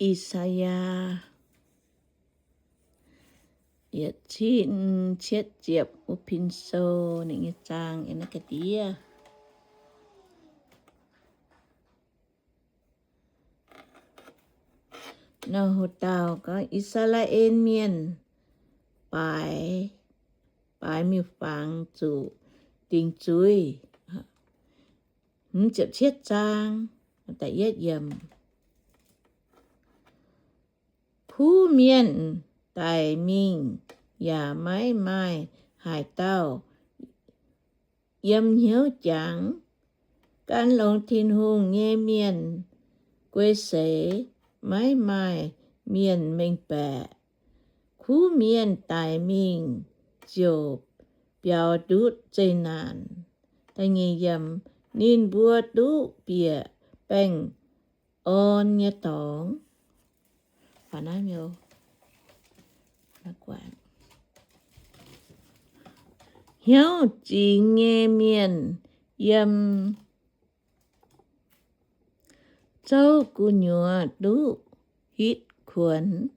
I^saa^yaa yietc cin cietv ziepc wuov pin sou ninh nyei zaang yiem naaiv ga'ndiev. Nor hoc dauh gorngv, I^saa^laa^en Mienh baaix, baaix miuc-fangx zuqc dingc zuiz. Hmz ziepc cietv zaang, da'yietv yiemc. Kuv mienh daic mingh yaac maiv maaih haaix dauh yiem hnyouv jangx. Gan longx Tin-Hungh nyei mienh guei seix, maiv maaih mienh mengh baeqc. Kuv mienh daic mingh ziouc biaux ndutv zeqc naanc. Ninh mbuo duqv bieqc baengh orn nyei dorngx. Hnyouv zingx nyei mienh yiem zouv gu'nyuoz duqv hitv kuonx.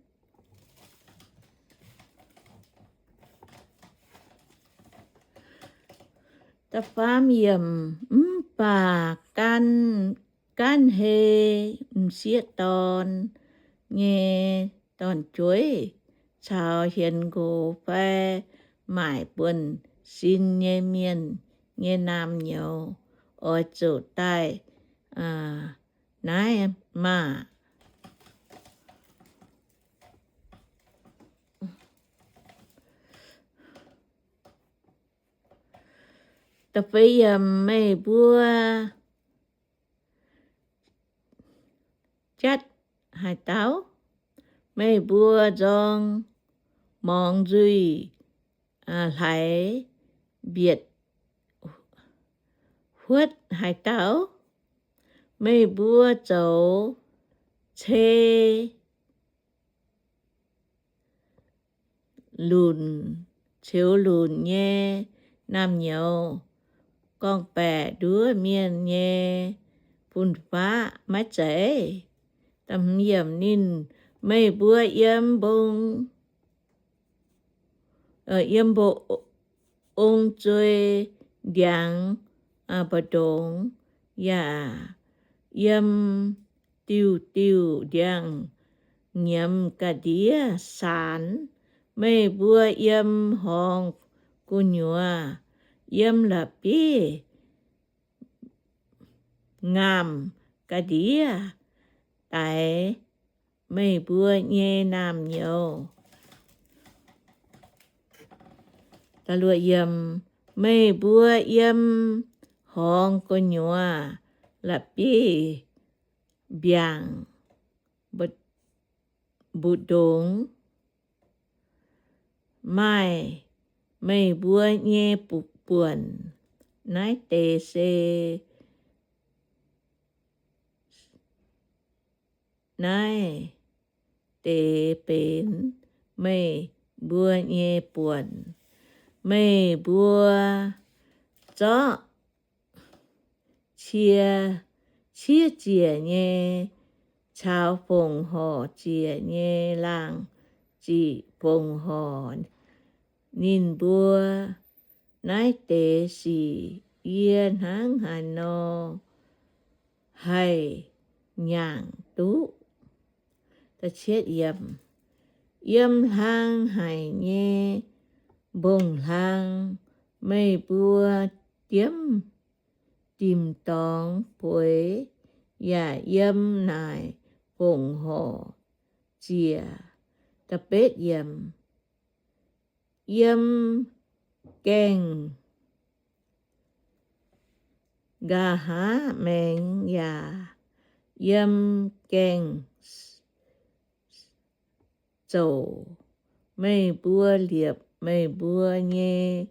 Da'faam yiemc. Mv baac gan, gan hei m'sieqv dorn nyei dorn-jueiv caux hienx nqox fai maaic buonv-sin nyei mienh nyei naamh nyouz oix zuqc daaih naaiv maah! Da'feix yiemc. Meih mbuo jatv haaix dauh? Meih mbuo nzorng morngx nzuih hlaaix mbietc huotv haaix dauh? Meih mbuo zoux cei lunc, ceux lunc nyei naamh nyouz, gorngv-baeqc nduov mienh nyei fun-faqv maiv zeiz? Ninh, meih mbuo yiem mbong, yiem mbong-ong zuei ndiangx mbu'ndongx yaac yiem diuh diuh ndiangx-nyiemz ga'ndiev saanx. Meih mbuo yiem horngz gu'nyuoz, yiem la'bieiv ngaamv ga'ndiev daix meih mbuo nyei naamh nyouz. Meih mbuo yiem horngz gu'nyuoz, la'bieiv mbiaangc mbu'ndongx, maaih meih mbuo nyei buonc. Naaiv deix se, naaiv deix benx meih mbuo nyei buonc. Meih mbuo zorqv cie, ciev ziec nyei caux fongc horc ziec nyei laangh ziqc fongc horc ninh mbuo. Naaiv deix sic yie hnangv haaix nor haih nyaangc duqv? Yiem hlang haic nyei mbong-hlang meih mbuo diemv dimc dorngx bueix, yaac yiem naaic fongc horc ziec. Yiem gaengh nqa'haav maengx yaac yiem gaengh zouc, meih mbuo liepc meih mbuo nyei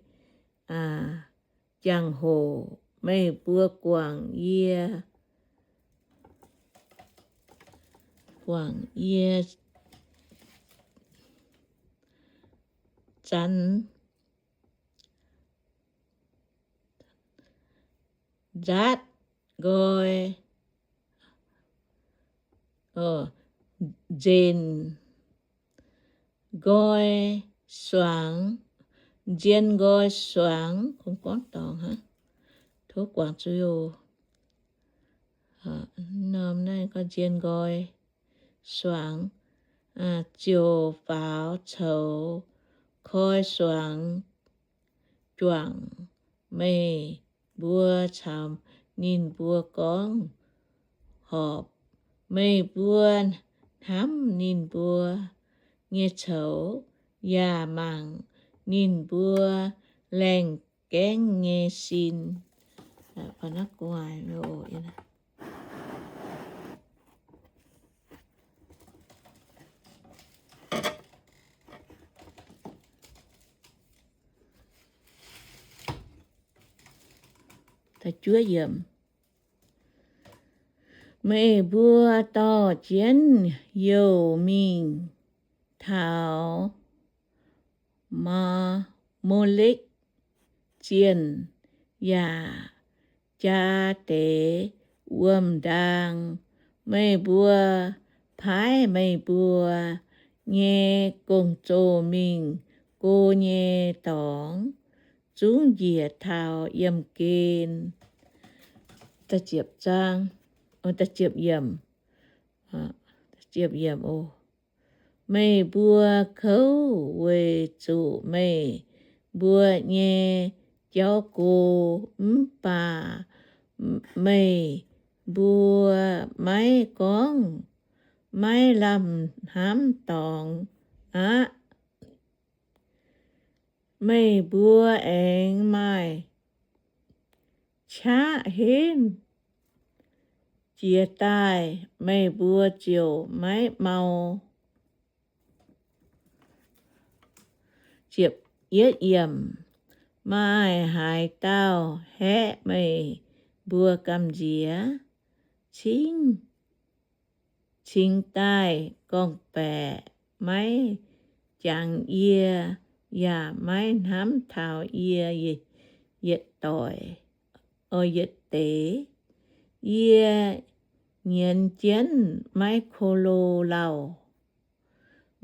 jangx-hoc, meih mbuo guangc yie, guangc yie zanx nzaatv nqoi, nzenc nqoi suangx, nzien nqoi suangx, kungx gorngv dorngx hnangv. Tov guangc zuiz oc. Norm naaiv gorngv nzien nqoi suangx, ziouc faaux coux koi suangx juangc meih mbuo caux ninh mbuo gorngv horpc. Meih mbuo hnamv ninh mbuo nyei coux yaac mangc ninh mbuo laengh gaengv nyei sin. Meih mbuo dorh jienv youh mingh taux Maa, Molekv zienh yaac jaa deix wuom-ndaang. Meih mbuo paaiv meih mbuo nyei gong-zoh mingh go nyei dorngx zungv njiec taux yiemh gen. Meih mbuo kouv weic zuqc meih mbuo nyei jauv go, mv baac meih mbuo maiv gorngv, maiv lamh hnamv dorngx aqv. Meih mbuo aengx maaih qaqv henv jiez daaih, meih mbuo ziouc maiv mau. Maaih haaix dauh haeqv meih mbuo gamh nziex, cingx cingx daaih gorngv-baeqc, maiv jangx yie, yaac maiv hnamv taux yie yietc doic, yietc deix. Yie nyienz jienv maiv ko lo lauh.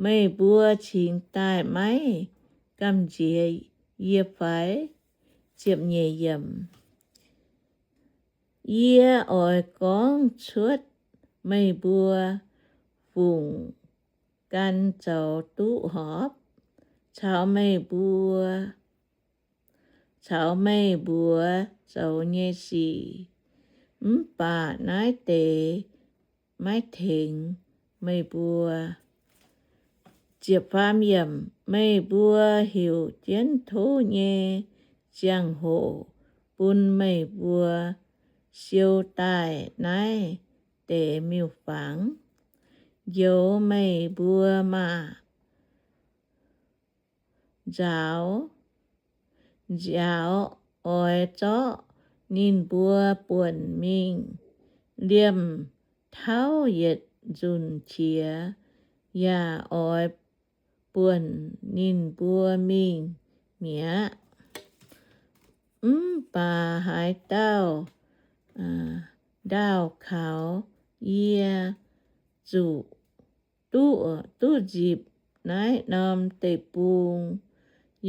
Meih mbuo cingx daaih maiv gamh nziex yie fai? Yie oix gorngv cuotv meih mbuo fungc gan zoux duqv horpc caux meih mbuo, caux meih mbuox zoux nyei sic, mv baac naaiv deix maiv tengx meih mbuo. Meih mbuo heuc jienv tov nyei ziangh hoc bun meih mbuo siou daaih naaiv deix miuc-fangx, njoux meih mbuo maah! Nzaaux, nziaaux oix zorqv ninh mbuo buonc mingh liemh tauv yietc nzunc qiex, yaac oix buonc ninh mbuo mingh mi'aqv. Mv baac haaix dauh ndaauh kaux yie zuqc duqv, duqv nzipc naaiv norm deic-bung,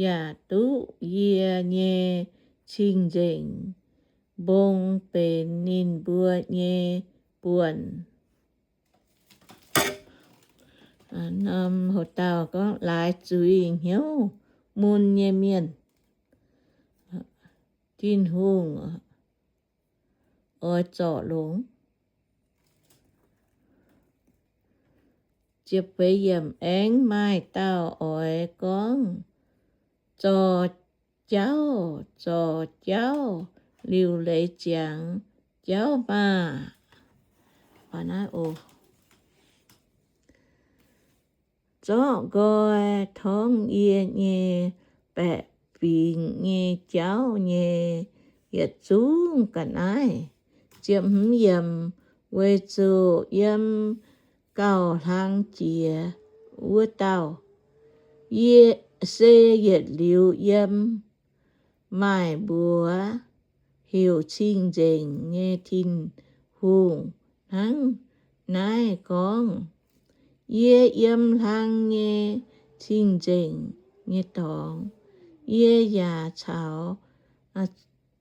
yaac duqv yie nyei cing-nzengc mbong benx ninh mbuo nyei buonc. Norm hoc dauh gorngv laaix zuiz hnyouv mun nyei mienh, Tin-Hungh oix zorc longx. Aengx maaih dauh oix gorngv, Zorc jauv, zorc jauv, liuc leiz ziangx jauv maah! Zorqv nqoi torngv yie nyei baeqc fingx nyei jauv nyei yietc zungv ga'naaiv. Ziepc hmz yiemc, weic zuqc yiem gauh hlang jiex wuov dauh, yie se yietc liuz yiem, maaih mbuox heuc Cing-Nzengc nyei Tin-Hungh hnangv naaiv gorngv, Yie yiem hlang nyei cing-nzengc nyei dorngx, yie yaac caux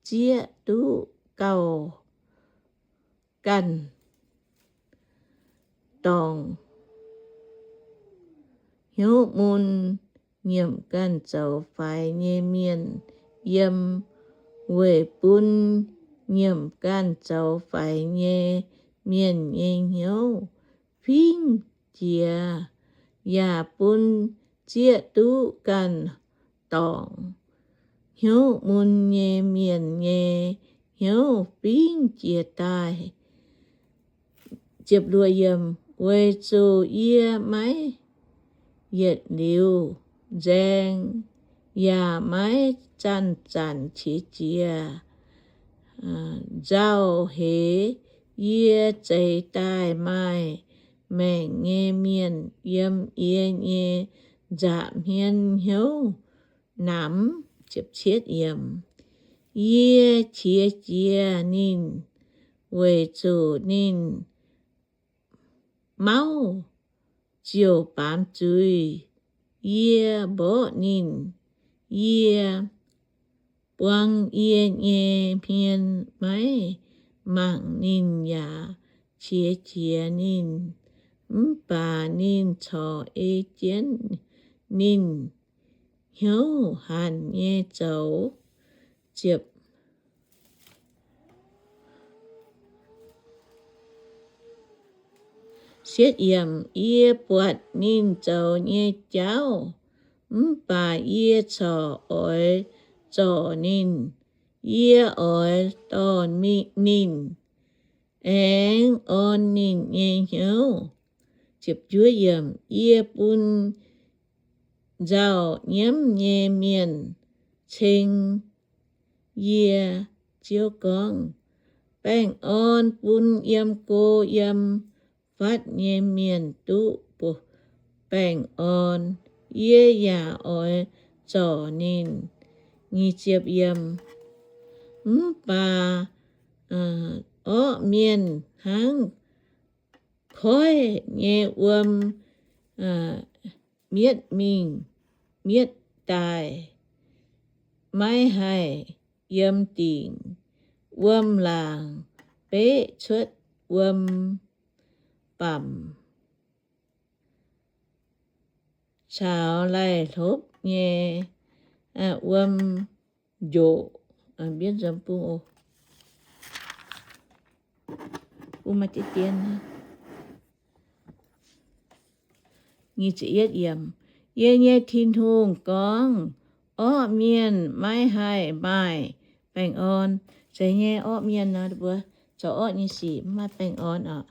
zieqv duqv gauh ganh dorngc hnyouv mun nyiemc ganh zoux faix nyei mienh yiem, weic bun nyiemc ganh zoux faix nyei mienh nyei hnyouv fingx jiex, yaac bun zieqv duqv ganh dorngc hnyouv mun nyei mienh nyei hnyouv fingx jiex daaih. Weic zuqc yie maiv yietc liuz nzaeng, yaac maiv zanc-zanc qiex jiez. Nzauh heix yie zeix daaih maaih maengc nyei mienh yiem yie nyei nza'hmien hnyouv namx. Yie qiex jiez ninh, weic zuqc ninh mauv ziouc baamz zuiz yie, mborqv ninh. Yie buang yie nyei hmien maiv mangc ninh yaac qiex jiez ninh, mv baac ninh corc ei jienv ninh hnyouv hanc nyei zoux. Yie buatc ninh zoux nyei jauv, mv baac yie corc oix zorc ninh. Yie oix dorh ninh, aengx orn ninh nyei hnyouv. Yie bun nzauh nyiemv nyei mienh ceng yie. Ziouv gorngv, baengh orn bun yiem go yiem fatv nyei mienh duqv baengh orn. Yie yaac oix zorc ninh. Mv baac orqv mienh hnangv koiv nyei wuom mietv mingh mietv daaih, maiv haih yiem dingc. Wuom-laangc beqv cuotv wuom-bamc caux laih hlopv nyei wuom-njoqc. Yie nyei Tin-Hungh gorngv, orqv mienh maiv haih maaih baengh orn. Zeiz nyei, orqv mienh nor, mbuo zoux orqv nyei sic mv maaih baengh orn oc.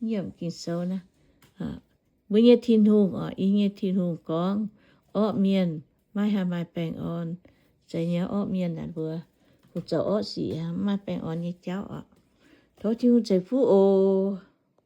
Yiem Ging-Sou naaiv, mbuo nyei Tin-Hungh oc, yie nyei Tin-Hungh gorngv, orqv mienh maiv haih maaih baengh orn. Zeiz nyei, orqv mienh naaic mbuo, mbuo zoux orqv sic mv maaih baengh orn nyei jauv oc. Tov Tin-Hungh ceix fuqv oc.